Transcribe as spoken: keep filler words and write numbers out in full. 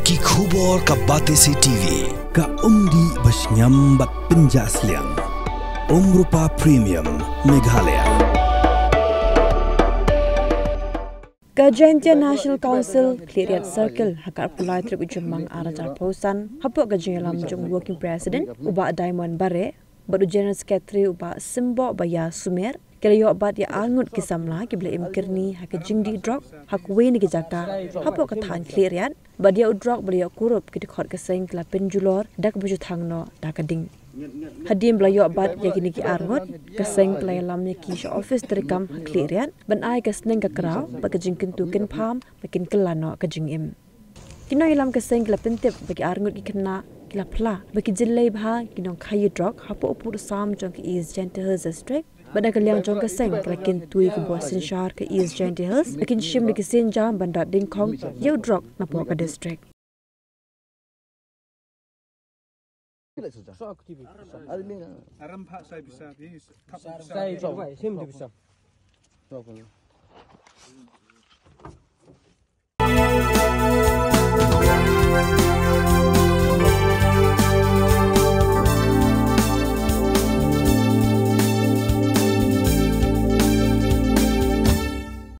Ki khubor ka Batesi T V. Ka umdih ba shngiam bad pynjah sliang. Umrupa Premium Meghalaya. Ka Jaintia National Council, Khliehriat Circle, ha ka arphew lai tarik u Jymmang ar hajar arphew san, hapoh ka jingïalam jong Working President, u Bah Diamond Bareh, bad u General Secretary u Bah Simboh Baiya Sumer, ki la ïoh bat ïa arngut ki samla kiba la im kyrni ha ka jingdih drok ha kawei na ki jaka hapoh ka thaiñ Khliehriat, bad ïa u drok ba la ïoh kurup ki dkhot ka seng ki la pynjulor da kaba ju thang noh da ka ding. Hadien ba la ïoh bat ïa kine ki arngut, ka seng ka la ïalam ïa ki sha ophis treikam ha Khliehriat ban ai ka sneng ka kraw bad ka jingkyntu kynpham ba kin kylla noh ka jingim. Ki nongïalam ka seng ki la pyntip ba ki arngut ki khynnah ki la phla ba ki jyllei bha ki nongkhaïi drok hapoh u pud u sam jong ka East Jaintia Hills District. Bad na ka liang jong ka seng, ki la kyntu ïa ka bor synshar ka East Jaintia Hills ba kin shim da ki sienjam ban rat dyngkhong ïa u drok napoh ka district.